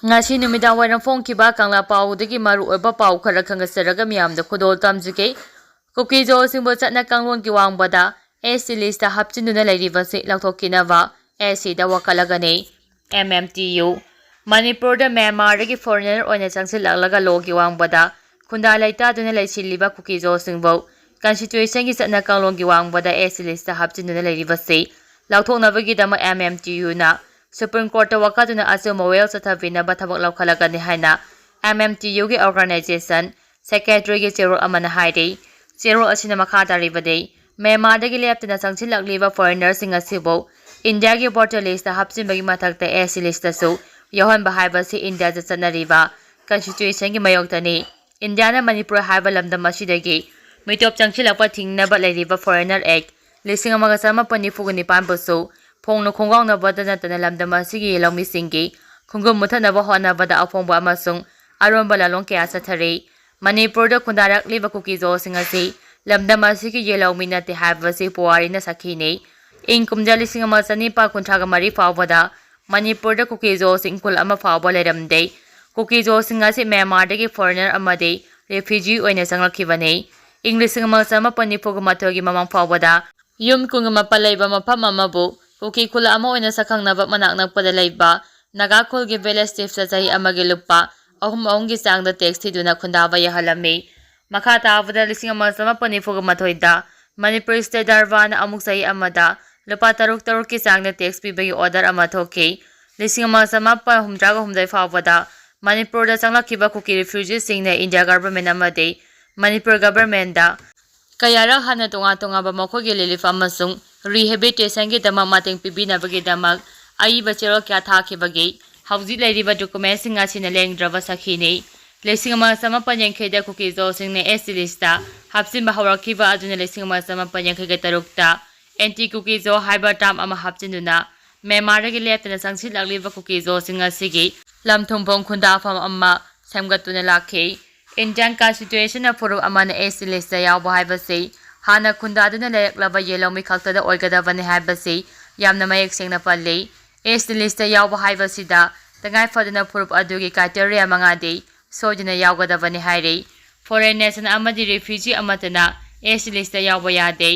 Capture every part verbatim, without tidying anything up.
ꯉꯁꯤ ꯅꯨꯃꯤꯗꯥꯡ ꯋꯥꯏꯔꯝ ꯐꯣꯡꯈꯤꯕ ꯀꯪꯂꯥ ꯄꯥꯎꯗꯒꯤ ꯃꯔꯨꯑꯣꯏꯕ ꯄꯥꯎ ꯈꯔ ꯈꯪꯒꯠꯆꯔꯒ ꯃꯤꯌꯥꯝꯗ ꯈꯨꯗꯣꯜ ꯇꯝꯖꯒꯦ꯫ ꯀꯨꯀꯤ ꯖꯣꯁꯤꯡꯕꯨ ꯆꯠꯅ ꯀꯥꯡꯂꯣꯟꯒꯤ ꯋꯥꯡꯃꯗ ꯑꯦꯁ ꯇꯤ ꯂꯤꯁꯇ ꯍꯥꯞꯆꯤꯟꯗꯨꯅ ꯂꯩꯔꯤꯕꯁꯤ ꯂꯧꯊꯣꯛꯈꯤꯅꯕ ꯑꯦꯁ ꯁꯤꯗ ꯋꯥꯀꯠꯂꯒꯅꯤ꯫ M M T U. ꯃꯅꯤꯄꯨꯔꯗ ꯃ꯭ꯌꯥꯟꯃꯥꯔꯗꯒꯤ ꯐꯣꯔꯦꯅꯔ ꯑꯣꯏꯅ ꯆꯪꯁꯤꯜꯂꯛꯂꯒ ꯂꯣꯒꯤ ꯋꯥꯡꯃꯗ ꯈꯨꯟꯗꯥ ꯂꯩꯇꯥꯗꯨꯅ ꯂꯩꯁꯤꯜꯂꯤꯕ ꯀꯨꯀꯤ ꯖꯣꯁꯤꯡꯕꯨ ꯀꯟꯁꯇꯤꯇ꯭ꯌꯨꯁꯟꯒꯤ ꯆꯠꯅ ꯀꯥꯡꯂꯣꯟꯒꯤ ꯋꯥꯡꯃꯗ ꯑꯦꯁ ꯇꯤ ꯂꯤꯁꯇ ꯍꯥꯞꯆꯤꯟꯗꯨꯅ ꯂꯩꯔꯤꯕꯁꯤ ꯂꯧꯊꯣꯛꯅꯕꯒꯤꯗꯃꯛ ꯑꯦꯝ ꯑꯦꯝ ꯇꯤ ꯌꯨꯅ ꯁꯨꯄ꯭ꯔꯤꯝ ꯀꯣꯔꯠꯇ ꯋꯥꯀꯠꯇꯨꯅ ꯑꯆꯨꯝꯕ ꯋꯥꯌꯦꯜ ꯆꯠꯊꯕꯤꯅꯕ ꯊꯕꯛ ꯂꯧꯈꯠꯂꯒꯅꯤ ꯍꯥꯏꯅ ꯑꯦꯝ ꯑꯦꯝ ꯇꯤ ꯌꯨꯒꯤ ꯑꯣꯔꯒꯅꯥꯏꯖꯦꯁꯟ ꯁꯦꯀ꯭ꯔꯦꯇꯔꯤꯒꯤ ꯆꯦꯔꯣꯜ ꯑꯃꯅ ꯍꯥꯏꯔꯤ꯫ ꯆꯦꯔꯣꯜ ꯑꯁꯤꯅ ꯃꯈꯥ ꯇꯥꯔꯤꯕꯗꯤ, ꯃ꯭ꯌꯥꯟꯃꯥꯔꯗꯒꯤ ꯂꯦꯞꯇꯅ ꯆꯪꯁꯤꯜꯂꯛꯂꯤꯕ ꯐꯣꯔꯦꯅꯔꯁꯤꯡ ꯑꯁꯤꯕꯨ ꯏꯟꯗꯤꯌꯥꯒꯤ ꯚꯣꯇꯔ ꯂꯤꯁꯇ ꯍꯥꯞꯆꯤꯟꯕꯒꯤ ꯃꯊꯛꯇ ꯑꯦꯁ ꯁꯤ ꯂꯤꯁꯇꯁꯨ ꯌꯥꯎꯍꯟꯕ ꯍꯥꯏꯕꯁꯤ ꯏꯟꯗꯤꯌꯥꯗ ꯆꯠꯅꯔꯤꯕ ꯀꯟꯁꯇꯤꯇ꯭ꯌꯨꯁꯟꯒꯤ ꯃꯥꯌꯣꯛꯇꯅꯤ꯫ ꯏꯟꯗꯤꯌꯥꯅ ꯃꯅꯤꯄꯨꯔ ꯍꯥꯏꯕ ꯂꯝꯗꯝ ꯑꯁꯤꯗꯒꯤ ꯃꯤꯇꯣꯞ ꯆꯪꯁꯤꯜꯂꯛꯄ ꯊꯤꯡꯅꯕ ꯂꯩꯔꯤꯕ ꯐꯣꯔꯦꯅꯔ ꯑꯦꯛ ꯂꯤꯁꯤꯡ ꯑꯃꯒ ꯆꯃꯥꯄꯟ ꯅꯤꯐꯨꯒ ꯅꯤꯄꯥꯟꯕꯨꯁꯨ ꯐꯣꯡꯅ ꯈꯣꯡꯒꯥꯎꯅꯕꯗ ꯅꯠꯇꯅ ꯂꯝꯗꯝ ꯑꯁꯤꯒꯤ ꯂꯧꯃꯤꯁꯤꯡꯒꯤ ꯈꯣꯡꯒꯨꯜ ꯃꯨꯠꯊꯠꯅꯕ ꯍꯣꯠꯅꯕꯗ ꯑꯐꯣꯡꯕ ꯑꯃꯁꯨꯡ ꯑꯔꯣꯟꯕ ꯂꯥꯂꯣꯡ ꯀꯌꯥ ꯆꯠꯊꯔꯤ꯫ ꯃꯅꯤꯄꯨꯔꯗ ꯈꯨꯟꯗꯥꯔꯛꯂꯤꯕ ꯀꯨꯀꯤ ꯖꯣꯁꯤꯡ ꯑꯁꯤ ꯂꯝꯗꯝ ꯑꯁꯤꯒꯤ ꯌꯦꯜꯍꯧꯃꯤ ꯅꯠꯇꯦ ꯍꯥꯏꯕꯁꯤ ꯄꯨꯋꯥꯔꯤꯅ ꯁꯥꯈꯤꯅꯤ꯫ ꯏꯪ ꯀꯨꯝꯖꯥ ꯂꯤꯁꯤꯡ ꯑꯃ ꯆꯅꯤꯄꯥꯟ ꯀꯨꯟꯊ꯭ꯔꯥꯒ ꯃꯔꯤ ꯐꯥꯎꯕꯗ ꯃꯅꯤꯄꯨꯔꯗ ꯀꯨꯀꯤ ꯖꯣꯁꯤꯡ ꯈꯨꯜ ꯑꯃ ꯐꯥꯎꯕ ꯂꯩꯔꯝꯗꯦ꯫ ꯀꯨꯀꯤ ꯖꯣꯁꯤꯡ ꯑꯁꯤ ꯃ꯭ꯌꯥꯟꯃꯥꯔꯗꯒꯤ ꯐꯣꯔꯦꯅꯔ ꯑꯃꯗꯤ ꯔꯦꯐ꯭ꯌꯨꯖꯤ ꯑꯣꯏꯅ ꯆꯪꯂꯛꯈꯤꯕꯅꯤ꯫ ꯏꯪ ꯂꯤꯁꯤꯡ ꯑꯃ ꯆꯃꯥꯄꯟ ꯅꯤꯐꯨꯒ ꯃꯥꯊꯣꯏꯒꯤ ꯃꯃꯥꯡ ꯐꯥꯎꯕꯗ ꯌꯨꯝ ꯀꯨꯟꯒ ꯃꯥꯄꯟ ꯂꯩꯕ ꯃꯐꯝ ꯑꯃꯕꯨ ꯀꯨꯀꯤ ꯈꯨꯜ ꯑꯃ ꯑꯣꯏꯅ ꯁꯛꯈꯪꯅꯕ ꯃꯅꯥꯛ ꯅꯛꯄꯗ ꯂꯩꯕ ꯅꯥꯒꯥ ꯈꯨꯜꯒꯤ ꯚꯤꯂꯦꯖ ꯆꯤꯐꯇ ꯆꯍꯤ ꯑꯃꯒꯤ ꯂꯨꯄꯥ ꯑꯍꯨꯝ ꯑꯍꯨꯝꯒꯤ ꯆꯥꯡꯗ ꯇꯦꯛꯁ ꯊꯤꯗꯨꯅ ꯈꯨꯟꯗꯥꯕ ꯌꯥꯍꯜꯂꯝꯃꯤ꯫ ꯃꯈꯥ ꯇꯥꯕꯗ ꯂꯤꯁꯤꯡ ꯑꯃ ꯆꯃꯥꯄꯟ ꯅꯤꯐꯨꯒ ꯃꯥꯊꯣꯏꯗ ꯃꯅꯤꯄꯨꯔ ꯁ꯭ꯇꯦꯠ ꯗꯔꯕꯥꯔꯅ ꯑꯃꯨꯛ ꯆꯍꯤ ꯑꯃꯗ ꯂꯨꯄꯥ ꯇꯔꯨꯛ ꯇꯔꯨꯛꯀꯤ ꯆꯥꯡꯗ ꯇꯦꯛꯁ ꯄꯤꯕꯒꯤ ꯑꯣꯔꯗꯔ ꯑꯃ ꯊꯣꯛꯈꯤ꯫ ꯂꯤꯁꯤꯡ ꯑꯃ ꯆꯃꯥꯄꯟ ꯍꯨꯝꯗ꯭ꯔꯥꯒ ꯍꯨꯝꯗꯣꯏ ꯐꯥꯎꯕꯗ ꯃꯅꯤꯄꯨꯔꯗ ꯆꯪꯂꯛꯈꯤꯕ ꯀꯨꯀꯤ ꯔꯤꯐ꯭ꯌꯨꯖꯤꯁꯤꯡꯅ ꯏꯟꯗꯤꯌꯥ ꯒꯚꯔꯟꯃꯦꯟꯠ ꯑꯃꯗꯤ ꯃꯅꯤꯄꯨꯔ ꯒꯚꯔꯟꯃꯦꯟꯠꯗ ꯀꯌꯥꯔꯛ ꯍꯟꯅ ꯇꯣꯉꯥꯟ ꯇꯣꯉꯥꯟꯕ ꯃꯈꯣꯏꯒꯤ ꯔꯤꯂꯤꯐ ꯑꯃꯁꯨꯡ ꯔꯤꯍꯦꯕꯤꯂꯤꯇꯦꯁꯟꯒꯤꯗꯃꯛ ꯃꯇꯦꯡ ꯄꯤꯕꯤꯅꯕꯒꯤꯗꯃꯛ ꯑꯏꯕ ꯆꯦꯔꯣꯜ ꯀꯌꯥ ꯊꯥꯈꯤꯕꯒꯤ ꯍꯧꯖꯤꯛ ꯂꯩꯔꯤꯕ ꯗꯣꯀꯨꯃꯦꯟꯠꯁꯤꯡ ꯑꯁꯤꯅ ꯂꯦꯡꯗ꯭ꯔꯕ ꯁꯥꯈꯤꯅꯤ꯫ ꯂꯤꯁꯤꯡ ꯑꯃ ꯆꯃꯥꯄꯟ ꯌꯥꯡꯈꯩꯗ ꯀꯨꯀꯤ ꯖꯣꯁꯤꯡꯅ ꯑꯦꯁ ꯇꯤ ꯂꯤꯁꯇ ꯍꯥꯞꯆꯤꯟꯕ ꯍꯧꯔꯛꯈꯤꯕ ꯑꯗꯨꯅ ꯂꯤꯁꯤꯡ ꯑꯃ ꯆꯃꯥꯄꯟ ꯌꯥꯡꯈꯩꯒ ꯇꯔꯨꯛꯇ ꯑꯦꯟꯇꯤ ꯀꯨꯀꯤ ꯖꯣ ꯍꯥꯏꯕ ꯇꯥꯝ ꯑꯃ ꯍꯥꯞꯆꯤꯟꯗꯨꯅ ꯃ꯭ꯌꯥꯟꯃꯥꯔꯗꯒꯤ ꯂꯦꯞꯇꯅ ꯆꯪꯁꯤꯜꯂꯛꯂꯤꯕ ꯀꯨꯀꯤ ꯖꯣꯁꯤꯡ ꯑꯁꯤꯒꯤ ꯂꯝ ꯊꯨꯡꯐꯝ ꯈꯨꯟꯗꯥꯐꯝ ꯑꯃ ꯁꯦꯝꯒꯠꯇꯨꯅ ꯂꯥꯛꯈꯤ꯫ ꯏꯟꯗꯤꯌꯥꯟ ꯀꯟꯁꯇꯤꯇ꯭ꯌꯨꯁꯟꯅ ꯐꯨꯔꯨꯞ ꯑꯃꯅ ꯑꯦꯁ ꯇꯤ ꯂꯤꯁꯇ ꯌꯥꯎꯕ ꯍꯥꯏꯕꯁꯤ ꯍꯥꯟꯅ ꯈꯨꯟꯗꯥꯗꯨꯅ ꯂꯩꯔꯛꯂꯕ ꯌꯦꯜꯍꯧꯃꯤ ꯈꯛꯇꯗ ꯑꯣꯏꯒꯗꯕꯅꯤ ꯍꯥꯏꯕꯁꯤ ꯌꯥꯝꯅ ꯃꯌꯦꯛ ꯁꯦꯡꯅ ꯄꯜꯂꯤ꯫ ꯑꯦꯁ ꯇꯤ ꯂꯤꯁꯇ ꯌꯥꯎꯕ ꯍꯥꯏꯕꯁꯤꯗ ꯇꯉꯥꯏ ꯐꯗꯅ ꯐꯨꯔꯨꯞ ꯑꯗꯨꯒꯤ criteria ꯃꯉꯥꯗꯤ ꯁꯣꯏꯗꯅ ꯌꯥꯎꯒꯗꯕꯅꯤ ꯍꯥꯏꯔꯤ꯫ Foreign nation ꯑꯃꯗꯤ refugee ꯑꯃꯠꯇꯅ S T list ꯌꯥꯎꯕ ꯌꯥꯗꯦ꯫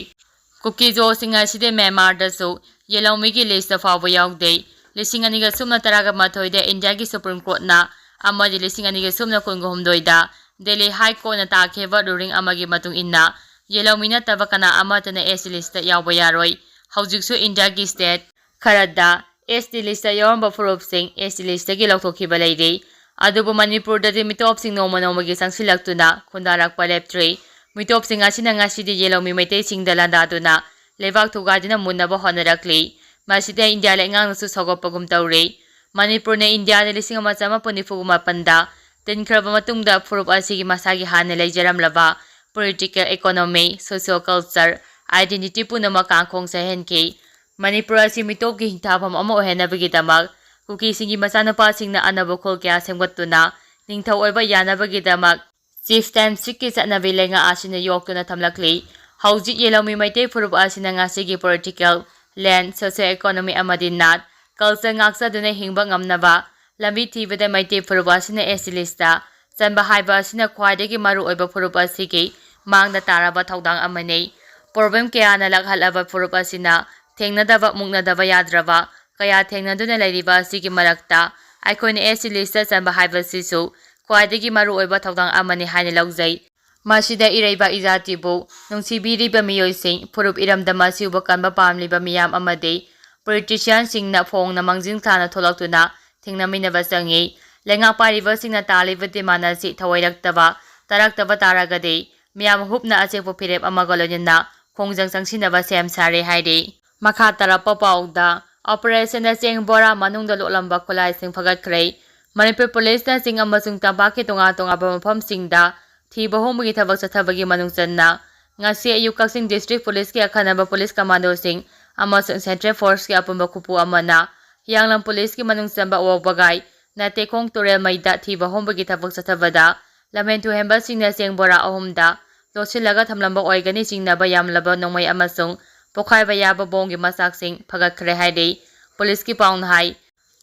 ꯀꯨꯀꯤ-ꯖꯣꯁꯤꯡ ꯑꯁꯤꯗꯤ ꯃ꯭ꯌꯥꯟꯃꯥꯔꯗꯁꯨ ꯌꯦꯜꯍꯧꯃꯤꯒꯤ list ꯐꯥꯎꯕ ꯌꯥꯎꯗꯦ꯫ ꯂꯤꯁꯤꯡ ꯑꯅꯤꯒ ꯁꯨꯞꯅ ꯇꯔꯥꯒ ꯃꯥꯊꯣꯏꯗ ꯏꯟꯗꯤꯌꯥꯒꯤ Supreme Courtꯅ ꯑꯃꯗꯤ ꯂꯤꯁꯤꯡ ꯑꯅꯤꯒ ꯁꯨꯞꯅ ꯀꯨꯟꯒ ꯍꯨꯝꯗꯣꯏꯗ Delhi High Courtꯅ ꯇꯥꯈꯤꯕ ruling ꯑꯃꯒꯤ ꯃꯇꯨꯡ ꯏꯟꯅ ꯌꯦꯜꯍꯧꯃꯤ ꯅꯠꯇꯕ ꯀꯅꯥ ꯑꯃꯠꯇꯅ S T list ꯌꯥꯎꯕ ꯌꯥꯔꯣꯏ꯫ ꯍꯧꯖꯤꯛꯁꯨ ꯏꯟꯗꯤꯌꯥꯒꯤ state ꯈꯔꯗ S T list ꯌꯥꯎꯔꯝꯕ ꯐꯨꯔꯨꯞꯁꯤꯡ S T listꯇꯒꯤ ꯂꯧꯊꯣꯛꯈꯤꯕ ꯂꯩꯔꯤ꯫ ꯑꯗꯨꯕꯨ ꯃꯅꯤꯄꯨꯔꯗꯗꯤ ꯃꯤꯇꯣꯞꯁꯤꯡ ꯅꯣꯡꯃ ꯅꯣꯡꯃꯒꯤ ꯆꯪꯁꯤꯜꯂꯛꯇꯨꯅ ꯈꯨꯟꯗꯥꯔꯛꯄ ꯂꯦꯞꯇ꯭ꯔꯤ꯫ ꯃꯤꯇꯣꯞꯁꯤꯡ ꯑꯁꯤꯅ ꯉꯁꯤꯗꯤ ꯌꯦꯜꯍꯧꯃꯤ ꯃꯩꯇꯩꯁꯤꯡꯗ ꯂꯥꯟꯗꯥꯗꯨꯅ ꯂꯩꯕꯥꯛ ꯊꯨꯒꯥꯏꯗꯨꯅ ꯃꯨꯟꯅꯕ ꯍꯣꯠꯅꯔꯛꯂꯤ꯫ ꯃꯁꯤꯗ ꯏꯟꯗꯤꯌꯥ ꯂꯩꯉꯥꯛꯅꯁꯨ ꯁꯧꯒꯠꯄꯒꯨꯝ ꯇꯧꯔꯤ꯫ ꯃꯅꯤꯄꯨꯔꯅ ꯏꯟꯗꯤꯌꯥꯗ ꯂꯤꯁꯤꯡ ꯑꯃ ꯆꯥꯃꯥꯄꯟ ꯅꯤꯐꯨ ꯃꯥꯄꯟꯗ ꯇꯤꯟꯈ꯭ꯔꯕ ꯃꯇꯨꯡꯗ ꯐꯨꯔꯨꯞ ꯑꯁꯤꯒꯤ ꯃꯁꯥꯒꯤ ꯍꯥꯟꯅ ꯂꯩꯖꯔꯝꯂꯕ political, economy, socio-culture, identity ꯄꯨꯝꯅꯃꯛ ꯀꯥꯡꯈꯣꯡ ꯆꯥꯏꯍꯟꯈꯤ꯫ ꯃꯅꯤꯄꯨꯔ ꯑꯁꯤ ꯃꯤꯇꯣꯞꯀꯤ ꯍꯤꯡꯊꯥꯐꯝ ꯑꯃ ꯑꯣꯏꯍꯟꯅꯕꯒꯤꯗꯃꯛ ꯀꯨꯀꯤꯁꯤꯡꯒꯤ ꯃꯆꯥꯅꯨꯄꯥꯁꯤꯡꯅ ꯑꯅꯧꯕ ꯈꯨꯜ ꯀꯌꯥ ꯁꯦꯝꯒꯠꯇꯨꯅ ꯅꯤꯡꯊꯧ ꯑꯣꯏꯕ ꯌꯥꯅꯕꯒꯤꯗꯃꯛ chieftainshipꯀꯤ ꯆꯠꯅꯕꯤ ꯂꯩꯉꯥꯛ ꯑꯁꯤꯅ ꯌꯣꯛꯇꯨꯅ ꯊꯝꯂꯛꯂꯤ꯫ ꯍꯧꯖꯤꯛ ꯌꯦꯜꯍꯧꯃꯤ ꯃꯩꯇꯩ ꯐꯨꯔꯨꯞ ꯑꯁꯤꯅ ꯉꯁꯤꯒꯤ political, land, socio-economy ꯑꯃꯗꯤ ꯅꯥꯠ, culture ꯉꯥꯛꯆꯗꯨꯅ ꯍꯤꯡꯕ ꯉꯝꯅꯕ ꯂꯝꯕꯤ ꯊꯤꯕꯗ ꯃꯩꯇꯩ ꯐꯨꯔꯨꯞ ꯑꯁꯤꯅ S T listꯇ ꯆꯟꯕ ꯍꯥꯏꯕ ꯑꯁꯤꯅ ꯈ꯭ꯋꯥꯏꯗꯒꯤ ꯃꯔꯨꯑꯣꯏꯕ ꯐꯨꯔꯨꯞ ꯑꯁꯤꯒꯤ ꯃꯥꯡꯗ ꯇꯥꯔꯕ ꯊꯧꯗꯥꯡ ꯑꯃꯅꯤ꯫ Problem ꯀꯌꯥꯅ ꯂꯥꯛꯍꯜꯂꯕ ꯐꯨꯔꯨꯞ ꯑꯁꯤꯅ ꯊꯦꯡꯅꯗꯕ, ꯃꯨꯛꯅꯗꯕ ꯌꯥꯗ꯭ꯔꯕ ꯀꯌꯥ ꯊꯦꯡꯅꯗꯨꯅ ꯂꯩꯔꯤꯕ ꯑꯁꯤꯒꯤ ꯃꯔꯛꯇ ꯑꯩꯈꯣꯏꯅ S T listꯇ ꯆꯟꯕ ꯍꯥꯏꯕꯁꯤꯁꯨ ꯈ꯭ꯋꯥꯏꯗꯒꯤ ꯃꯔꯨꯑꯣꯏꯕ ꯊꯧꯗꯥꯡ ꯑꯃꯅꯤ ꯍꯥꯏꯅ ꯂꯧꯖꯩ꯫ ꯃꯁꯤꯗ ꯏꯔꯩꯕꯥꯛ ꯏꯖꯥꯇꯤꯕꯨ ꯅꯨꯡꯁꯤꯕꯤꯔꯤꯕ ꯃꯤꯑꯣꯏꯁꯤꯡ, ꯐꯨꯔꯨꯞ ꯏꯔꯝꯗꯝ ꯑꯁꯤ ꯎꯕ ꯀꯟꯕ ꯄꯥꯝꯂꯤꯕ ꯃꯤꯌꯥꯝ ꯑꯃꯗꯤ politicianꯁꯤꯡꯅ ꯐꯣꯡꯅ ꯃꯥꯡꯖꯤꯜ ꯊꯥꯅ ꯊꯣꯛꯂꯛꯇꯨꯅ ꯊꯦꯡꯅꯃꯤꯟꯅꯕ ꯆꯪꯏ꯫ ꯂꯩꯉꯥꯛ ꯄꯥꯏꯔꯤꯕꯁꯤꯡꯅ ꯇꯥꯜꯂꯤꯕ demand ꯑꯁꯤ ꯊꯑꯣꯏꯔꯛꯇꯕ, ꯇꯥꯔꯛꯇꯕ ꯇꯥꯔꯒꯗꯤ ꯃꯤꯌꯥꯝ ꯍꯨꯞꯅ ꯑꯆꯦꯛꯄ ꯐꯤꯔꯦꯞ ꯑꯃꯒ ꯂꯣꯏꯅꯅ ꯈꯣꯡꯖꯪ ꯆꯪꯁꯤꯟꯅꯕ ꯁꯦꯝ ꯁꯥꯔꯦ ꯍꯥꯏꯔꯤ꯫ ꯃꯈꯥ ꯇꯥꯔꯛꯄ ꯄꯥꯎꯗ, operationꯗ ꯆꯦꯡ ꯕꯣꯔꯥ ꯃꯅꯨꯡꯗ ꯂꯣꯠꯂꯝꯕ ꯈꯨꯠꯂꯥꯏꯁꯤꯡ ꯐꯒꯠꯈ꯭ꯔꯦ꯫ ꯃꯅꯤꯄꯨꯔ ꯄꯨꯂꯤꯁꯅ ꯆꯤꯡ ꯑꯃꯁꯨꯡ ꯇꯝꯄꯥꯛꯀꯤ ꯇꯣꯉꯥꯟ ꯇꯣꯉꯥꯟꯕ ꯃꯐꯝꯁꯤꯡꯗ ꯊꯤꯕ ꯍꯨꯝꯕꯒꯤ ꯊꯕꯛ ꯆꯠꯊꯕꯒꯤ ꯃꯅꯨꯡ ꯆꯟꯅ ꯉꯁꯤ ꯑꯌꯨꯛ ꯀꯛꯆꯤꯡ district ꯄꯨꯂꯤꯁꯀꯤ ꯑꯈꯟꯅꯕ ꯄꯨꯂꯤꯁ ꯀꯃꯥꯟꯗꯣꯁꯤꯡ ꯑꯃꯁꯨꯡ central forceꯀꯤ ꯑꯄꯨꯟꯕ ꯈꯨꯄꯨ ꯑꯃꯅ ꯍꯤꯌꯥꯡꯂꯝ ꯄꯨꯂꯤꯁꯀꯤ ꯃꯅꯨꯡ ꯆꯟꯕ ꯑꯋꯥꯡꯕꯒꯥꯏ ꯅꯥꯇꯦꯈꯣꯡ ꯇꯨꯔꯦꯜ ꯃꯩꯗ ꯊꯤꯕ ꯍꯨꯝꯕꯒꯤ ꯊꯕꯛ ꯆꯠꯊꯕꯗ ꯂꯝꯍꯦꯟ ꯇꯨꯍꯦꯟꯕꯁꯤꯡꯅ ꯆꯦꯡ ꯕꯣꯔꯥ ꯑꯍꯨꯝꯗ ꯂꯣꯠꯁꯤꯜꯂꯒ ꯊꯝꯂꯝꯕ ꯑꯣꯏꯒꯅꯤ꯫ ꯆꯤꯡꯅꯕ ꯌꯥꯝꯂꯕ ꯅꯣꯡꯃꯩ ꯑꯃꯁꯨꯡ ꯄꯣꯈꯥꯏꯕ ꯌꯥꯕ ꯕꯣꯝꯒꯤ ꯃꯆꯥꯛꯁꯤꯡ ꯐꯒꯠꯈ꯭ꯔꯦ ꯍꯥꯏꯔꯤ꯫ ꯄꯨꯂꯤꯁꯀꯤ ꯄꯥꯎꯅ ꯍꯥꯏ꯫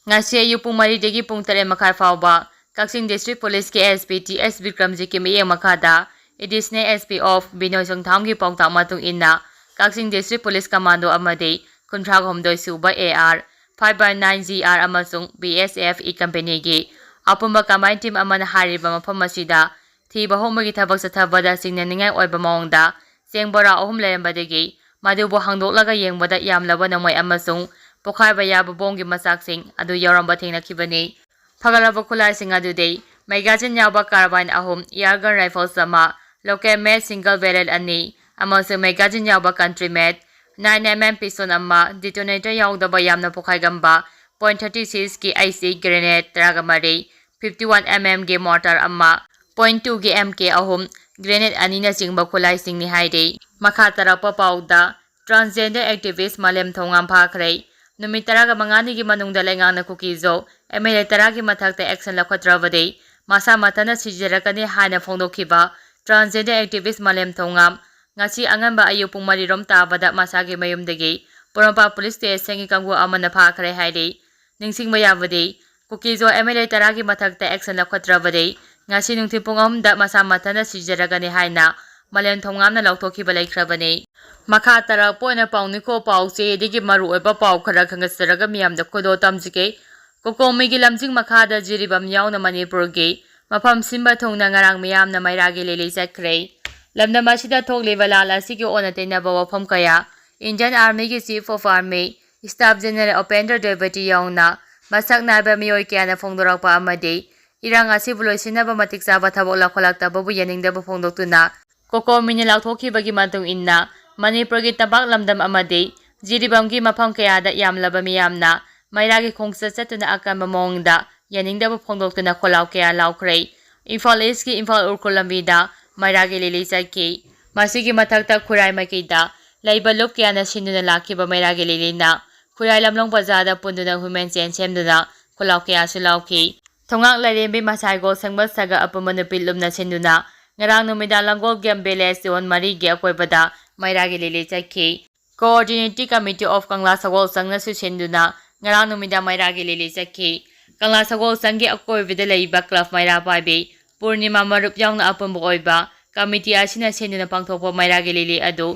ꯉꯁꯤ ꯑꯌꯨꯛ ꯄꯨꯡ ꯃꯔꯤꯗꯒꯤ ꯄꯨꯡ ꯇꯔꯦꯠ ꯃꯈꯥꯏ ꯐꯥꯎꯕ ꯀꯛꯆꯤꯡ District Policeꯀꯤ S P T S ꯕꯤꯀ꯭ꯔꯝꯖꯤꯠꯀꯤ ꯃꯤꯠꯌꯦꯡ ꯃꯈꯥꯗ Additional S P of ꯕꯤꯅꯣꯏ ꯆꯣꯡꯊꯥꯝꯒꯤ ꯄꯥꯎꯇꯥꯛ ꯃꯇꯨꯡ ꯏꯟꯅ ꯀꯛꯆꯤꯡ District Police Commando ꯑꯃꯗꯤ ꯀꯨꯟꯊ꯭ꯔꯥ ꯍꯨꯝꯗꯣꯏ ꯁꯨꯕ A R five by nine G R ꯑꯃꯁꯨꯡ B S F E companyꯒꯤ ꯑꯄꯨꯟꯕ combined team ꯑꯃꯅ ꯍꯥꯏꯔꯤꯕ ꯃꯐꯝ ꯑꯁꯤꯗ ꯊꯤꯕ ꯍꯨꯝꯕꯒꯤ ꯊꯕꯛ ꯆꯠꯊꯕꯗ ꯆꯤꯡꯅꯅꯤꯡꯉꯥꯏ ꯑꯣꯏꯕ ꯃꯑꯣꯡꯗ ꯆꯦꯡ ꯕꯣꯔꯥ ꯑꯍꯨꯝ ꯂꯩꯔꯝꯕꯗꯒꯤ ꯃꯗꯨꯕꯨ ꯍꯥꯡꯗꯣꯛꯂꯒ ꯌꯦꯡꯕꯗ ꯌꯥꯝꯂꯕ ꯅꯣꯡꯃꯩ ꯑꯃꯁꯨꯡ ꯄꯣꯈꯥꯏꯕ ꯌꯥꯕ ꯕꯣꯝꯒꯤ ꯃꯆꯥꯛꯁꯤꯡ ꯑꯗꯨ ꯌꯥꯎꯔꯝꯕ ꯊꯦꯡꯅꯈꯤꯕꯅꯤ꯫ ꯐꯒꯠꯂꯕ ꯈꯨꯠꯂꯥꯏꯁꯤꯡ ꯑꯗꯨꯗꯤ magazine ꯌꯥꯎꯕ carbine ꯑꯍꯨꯝ, air gun rifles ꯑꯃ, local made single barrel ꯑꯅꯤ ꯑꯃꯁꯨꯡ magazine ꯌꯥꯎꯕ country made nine M M pistol ꯑꯃ, detonator ꯌꯥꯎꯗꯕ ꯌꯥꯝꯅ ꯄꯣꯈꯥꯏꯒꯟꯕ point thirty sixꯀꯤ ꯑꯩꯁꯤ grenade ꯇꯔꯥꯒ ꯃꯔꯤ, fifty one M Mꯒꯤ mortar ꯑꯃ, point twoꯒꯤ M K ꯑꯍꯨꯝ, grenade ꯑꯅꯤꯅꯆꯤꯡꯕ ꯈꯨꯠꯂꯥꯏꯁꯤꯡꯅꯤ ꯍꯥꯏꯔꯤ꯫ ꯃꯈꯥ ꯇꯥꯔꯛꯄ ꯄꯥꯎꯗ, transgender activist ꯃꯥꯂꯦꯝ ꯊꯧꯉꯥꯝ ꯐꯥꯈ꯭ꯔꯦ꯫ ꯅꯨꯃꯤꯠ ꯇꯔꯥꯒ ꯃꯉꯥꯅꯤꯒꯤ ꯃꯅꯨꯡꯗ ꯂꯩꯉꯥꯛꯅ ꯀꯨꯀꯤꯖꯣ M L A ꯇꯔꯥꯒꯤ ꯃꯊꯛꯇ action ꯂꯧꯈꯠꯇ꯭ꯔꯕꯗꯤ ꯃꯁꯥ ꯃꯊꯟꯇ ꯁꯤꯖꯔꯛꯀꯅꯤ ꯍꯥꯏꯅ ꯐꯣꯡꯗꯣꯛꯈꯤꯕ transgender activist ꯃꯥꯂꯦꯝ ꯊꯧꯉꯥꯝ ꯉꯁꯤ ꯑꯉꯟꯕ ꯑꯌꯨꯛ ꯄꯨꯡ ꯃꯔꯤꯔꯣꯝ ꯇꯥꯕꯗ ꯃꯁꯥꯒꯤ ꯃꯌꯨꯝꯗꯒꯤ ꯄꯣꯔꯣꯝꯄꯥꯠ police stationꯒꯤ ꯀꯥꯡꯕꯨ ꯑꯃꯅ ꯐꯥꯈ꯭ꯔꯦ ꯍꯥꯏꯔꯤ꯫ ꯅꯤꯡꯁꯤꯡꯕ ꯌꯥꯕꯗꯤ, ꯀꯨꯀꯤꯖꯣ M L A ꯇꯔꯥꯒꯤ ꯃꯊꯛꯇ action ꯂꯧꯈꯠꯇ꯭ꯔꯕꯗꯤ ꯉꯁꯤ ꯅꯨꯡꯊꯤꯜ ꯄꯨꯡ ꯑꯍꯨꯝꯗ ꯃꯁꯥ ꯃꯊꯟꯇ ꯁꯤꯖꯔꯒꯅꯤ ꯍꯥꯏꯅ ꯃꯥꯂꯦꯝ ꯊꯧꯉꯥꯝꯅ ꯂꯥꯎꯊꯣꯛꯈꯤꯕ ꯂꯩꯈ꯭ꯔꯕꯅꯤ꯫ ꯃꯈꯥ ꯇꯥꯔꯛꯄ ꯑꯣꯏꯅ ꯄꯥꯎꯅꯤꯈꯣ ꯄꯥꯎꯆꯦꯗꯒꯤ ꯃꯔꯨꯑꯣꯏꯕ ꯄꯥꯎ ꯈꯔ ꯈꯪꯒꯠꯆꯔꯒ ꯃꯤꯌꯥꯝꯗ ꯈꯨꯗꯣꯜ ꯇꯝꯖꯒꯦ꯫ ꯀꯣꯀꯣꯃꯤꯒꯤ ꯂꯝꯖꯤꯡ ꯃꯈꯥꯗ ꯖꯤꯔꯤꯕꯥꯝ ꯌꯥꯎꯅ ꯃꯅꯤꯄꯨꯔꯒꯤ ꯃꯐꯝ ꯁꯤꯟꯕ ꯊꯨꯡꯅ ꯉꯔꯥꯡ ꯃꯤꯌꯥꯝꯅ ꯃꯩꯔꯥꯒꯤ ꯂꯤꯂꯤ ꯆꯠꯈ꯭ꯔꯦ꯫ ꯂꯝꯗꯝ ꯑꯁꯤꯗ ꯊꯣꯛꯂꯤꯕ ꯂꯥꯟ ꯑꯁꯤꯒꯤ ꯑꯣꯟꯅ ꯇꯩꯅꯕ ꯋꯥꯐꯝ ꯀꯌꯥ Indian Armyꯒꯤ Chief of Army Staff General Upendra ꯗ꯭ꯋꯤꯕꯦꯗꯤ ꯌꯥꯎꯅ ꯃꯁꯛ ꯅꯥꯏꯕ ꯃꯤꯑꯣꯏ ꯀꯌꯥꯅ ꯐꯣꯡꯗꯣꯔꯛꯄ ꯑꯃꯗꯤ ꯏꯔꯥꯡ ꯑꯁꯤꯕꯨ ꯂꯣꯏꯁꯤꯟꯅꯕ ꯃꯇꯤꯛ ꯆꯥꯕ ꯊꯕꯛ ꯂꯧꯈꯠꯂꯛꯇꯕꯕꯨ ꯌꯥꯅꯤꯡꯗꯕ ꯐꯣꯡꯗꯣꯛꯇꯨꯅ ꯀꯣꯀꯣꯃꯤꯅ ꯂꯥꯎꯊꯣꯛꯈꯤꯕꯒꯤ ꯃꯇꯨꯡ ꯏꯟꯅ ꯃꯅꯤꯄꯨꯔꯒꯤ ꯇꯝꯄꯥꯛ ꯂꯝꯗꯝ ꯑꯃꯗꯤ ꯖꯤꯔꯤꯕꯥꯝꯒꯤ ꯃꯐꯝ ꯀꯌꯥꯗ ꯌꯥꯝꯂꯕ ꯃꯤꯌꯥꯝꯅ ꯃꯩꯔꯥꯒꯤ ꯈꯣꯡꯆꯠ ꯆꯠꯇꯨꯅ ꯑꯀꯟꯕ ꯃꯑꯣꯡꯗ ꯌꯥꯅꯤꯡꯗꯕ ꯐꯣꯡꯗꯣꯛꯇꯨꯅ ꯈꯣꯜꯂꯥꯎ ꯀꯌꯥ ꯂꯥꯎꯈ꯭ꯔꯦ꯫ ꯏꯝꯐꯥꯜ ꯏꯁꯀꯤ ꯏꯝꯐꯥꯜ ꯎꯈ꯭ꯔꯨꯜ ꯂꯝꯕꯤꯗ ꯃꯩꯔꯥꯒꯤ ꯂꯤꯂꯤ ꯆꯠꯈꯤ꯫ ꯃꯁꯤꯒꯤ ꯃꯊꯛꯇ ꯈꯨꯔꯥꯏ ꯃꯥꯏꯀꯩꯗ ꯂꯩꯕ ꯂꯨꯞ ꯀꯌꯥꯅ ꯁꯤꯟꯗꯨꯅ ꯂꯥꯛꯈꯤꯕ ꯃꯩꯔꯥꯒꯤ ꯂꯤꯂꯤꯅ ꯈꯨꯔꯥꯏ ꯂꯝꯂꯣꯡ ꯕꯖꯥꯔꯗ ꯄꯨꯟꯗꯨꯅ ꯍꯨꯏꯃꯦꯟ ꯆꯦꯟ ꯁꯦꯝꯗꯨꯅ ꯈꯣꯜꯂꯥꯎ ꯀꯌꯥꯁꯨ ꯂꯥꯎꯈꯤ꯫ ꯊꯣꯉꯥꯛ ꯂꯥꯏꯔꯦꯝꯕꯤ ꯃꯁꯥꯏꯒꯣꯜ ꯁꯪꯕ ꯁꯒ ꯑꯄꯨꯟꯕ ꯅꯨꯄꯤ ꯂꯨꯞꯅ ꯁꯤꯟꯗꯨꯅ ꯉꯔꯥꯡ ꯅꯨꯃꯤꯗꯥꯡ ꯂꯥꯡꯒꯣꯜ ꯒꯦꯝ village zone ꯃꯔꯤꯒꯤ ꯑꯀꯣꯏꯕꯗ ꯃꯩꯔꯥꯒꯤ ꯂꯤꯂꯤ ꯆꯠꯈꯤ꯫ Coordinating Committee of ꯀꯪꯂꯥ ꯁꯒꯣꯜ ꯁꯪꯅꯁꯨ ꯁꯤꯟꯗꯨꯅ ꯉꯔꯥꯡ ꯅꯨꯃꯤꯗꯥꯡ ꯃꯩꯔꯥꯒꯤ ꯂꯤꯂꯤ ꯆꯠꯈꯤ꯫ ꯀꯪꯂꯥ ꯁꯒꯣꯜꯁꯪꯒꯤ ꯑꯀꯣꯏꯕꯗ ꯂꯩꯕ ꯀ꯭ꯂꯕ ꯃꯩꯔꯥ ꯄꯥꯏꯕꯤ ꯄꯨꯔꯅꯤꯃꯥ ꯃꯔꯨꯞ ꯌꯥꯎꯅ ꯑꯄꯨꯟꯕ ꯑꯣꯏꯕ ꯀꯃꯤꯇꯤ ꯑꯁꯤꯅ ꯁꯤꯟꯗꯨꯅ ꯄꯥꯡꯊꯣꯛꯄ ꯃꯩꯔꯥꯒꯤ ꯂꯤꯂꯤ ꯑꯗꯨ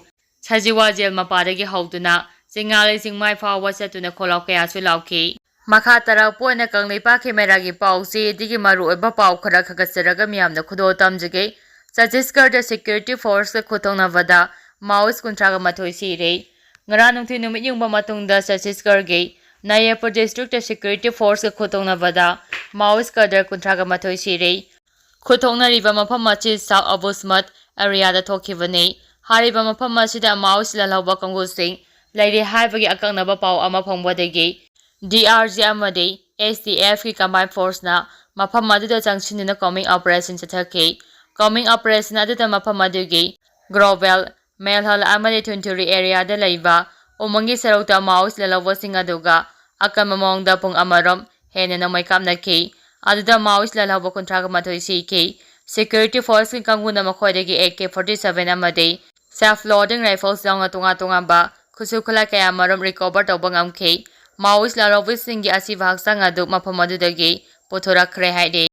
ꯁꯖꯤꯋꯥ ꯖꯦꯜ ꯃꯄꯥꯗꯒꯤ ꯍꯧꯗꯨꯅ ꯆꯤꯡꯉꯥꯂꯩ ꯆꯤꯡꯃꯥꯏ ꯐꯥꯎꯕ ꯆꯠꯇꯨꯅ ꯈꯣꯜꯂꯥꯎ ꯀꯌꯥꯁꯨ ꯂꯥꯎꯈꯤ꯫ ꯃꯈꯥ ꯇꯥꯔꯛꯄ ꯑꯣꯏꯅ ꯀꯪꯂꯩꯄꯥꯛꯀꯤ ꯃꯩꯔꯥꯒꯤ ꯄꯥꯎꯆꯦꯗꯒꯤ ꯃꯔꯨꯑꯣꯏꯕ ꯄꯥꯎ ꯈꯔ ꯈꯒꯠꯆꯔꯒ ꯃꯤꯌꯥꯝꯗ ꯈꯨꯗꯣꯜ ꯇꯝꯖꯒꯦ꯫ ꯆꯇꯤꯁꯒꯔꯗ ꯁꯦꯀ꯭ꯌꯨꯔꯤꯇꯤ ꯐꯣꯔꯁꯀ ꯈꯨꯠꯊꯣꯛꯅꯕꯗ ꯃꯥꯑꯣꯏꯁ ꯀꯨꯟꯊ꯭ꯔꯥꯒ ꯃꯥꯊꯣꯏ ꯁꯤꯔꯦ꯫ ꯉꯔꯥꯡ ꯅꯨꯡꯊꯤꯜ ꯅꯨꯃꯤꯠ ꯌꯨꯡꯕ ꯃꯇꯨꯡꯗ ꯆꯇꯤꯁꯒꯔꯒꯤ ꯅꯌꯥꯄꯨꯔ ꯗꯤꯁꯇ꯭ꯔꯤꯛꯇ ꯁꯦꯀ꯭ꯌꯨꯔꯤꯇꯤ ꯐꯣꯔꯁꯀ ꯈꯨꯠꯊꯣꯛꯅꯕꯗ ꯃꯥꯑꯣꯏꯁ ꯀꯗꯔ ꯀꯨꯟꯊ꯭ꯔꯥꯒ ꯃꯥꯊꯣꯏ ꯁꯤꯔꯦ꯫ ꯈꯨꯠꯊꯣꯛꯅꯔꯤꯕ ꯃꯐꯝ ꯑꯁꯤ ꯁꯥꯎꯠ ꯑꯕꯨꯁꯃꯠ ꯑꯦꯔꯤꯌꯥꯗ ꯊꯣꯛꯈꯤꯕꯅꯤ꯫ ꯍꯥꯏꯔꯤꯕ ꯃꯐꯝ ꯑꯁꯤꯗ ꯃꯥꯑꯣꯏꯁ ꯂꯥꯜꯍꯧꯕ ꯀꯥꯡꯕꯨꯁꯤꯡ ꯂꯩꯔꯦ ꯍꯥꯏꯕꯒꯤ ꯑꯀꯛꯅꯕ ꯄꯥꯎ ꯑꯃ ꯐꯪꯕꯗꯒꯤ ꯗꯤ ꯑꯥꯔ ꯖꯤ ꯑꯃꯗꯤ ꯑꯦꯁ ꯇꯤ ꯑꯦꯐꯀꯤ ꯀꯝꯕꯥꯏꯟ ꯐꯣꯔꯁꯅ ꯃꯐꯝ ꯑꯗꯨꯗ ꯆꯪꯁꯤꯟꯗꯨꯅ ꯀꯣꯝꯕꯤꯡ ꯑꯣꯄꯔꯦꯁꯟ ꯆꯠꯊꯈꯤ꯫ ꯀꯣꯝꯕꯤꯡ ꯑꯣꯄꯔꯦꯁꯟ ꯑꯗꯨꯗ ꯃꯐꯝ ꯑꯗꯨꯒꯤ ꯒ꯭ꯔꯣꯕꯦꯜ, ꯃꯦꯜꯍꯜ ꯑꯃꯗꯤ ꯊꯨꯟꯊꯨꯔꯤ ꯑꯦꯔꯤꯌꯥꯗ ꯂꯩꯕ ꯎꯃꯪꯒꯤ ꯁꯔꯨꯛꯇ ꯃꯥꯑꯣꯏꯁ ꯂꯥꯜꯍꯧꯕꯁꯤꯡ ꯑꯗꯨꯒ ꯑꯀꯟꯕ ꯃꯑꯣꯡꯗ ꯄꯨꯡ ꯑꯃꯔꯣꯝ ꯍꯦꯟꯅ ꯅꯣꯡꯃꯩ ꯀꯥꯞꯅꯈꯤ꯫ ꯑꯗꯨꯗ ꯃꯥꯑꯣꯏꯁ ꯂꯥꯜꯍꯧꯕ ꯀꯨꯟꯊ꯭ꯔꯥꯒ ꯃꯥꯊꯣꯏ ꯁꯤꯈꯤ꯫ ꯁꯦꯀ꯭ꯌꯨꯔꯤꯇꯤ ꯐꯣꯔꯁꯀꯤ ꯀꯥꯡꯕꯨꯅ ꯃꯈꯣꯏꯗꯒꯤ ꯑꯦ ꯀꯦ ꯐꯣꯔꯇꯤ ꯁꯚꯦꯟ ꯑꯃꯗꯤ ꯁꯦꯜꯐ ꯂꯣꯗꯤꯡ ꯔꯥꯏꯐꯜꯁ ꯌꯥꯎꯅ ꯇꯣꯉꯥꯟ ꯇꯣꯉꯥꯟꯕ ꯈꯨꯠꯁꯨ ꯈꯨꯠꯂꯥꯏ ꯀꯌꯥꯃꯔꯨꯝ ꯔꯤꯀꯣꯚꯔ ꯇꯧꯕ ꯉꯝꯈꯤ꯫ ꯃꯥꯑꯣꯏꯁ ꯂꯥꯜꯍꯧꯕꯁꯤꯡꯒꯤ ꯑꯁꯤꯕ ꯍꯛꯆꯥꯡ ꯑꯗꯨ ꯃꯐꯝ ꯑꯗꯨꯗꯒꯤ ꯄꯨꯊꯣꯔꯛꯈ꯭ꯔꯦ ꯍꯥꯏꯔꯤ꯫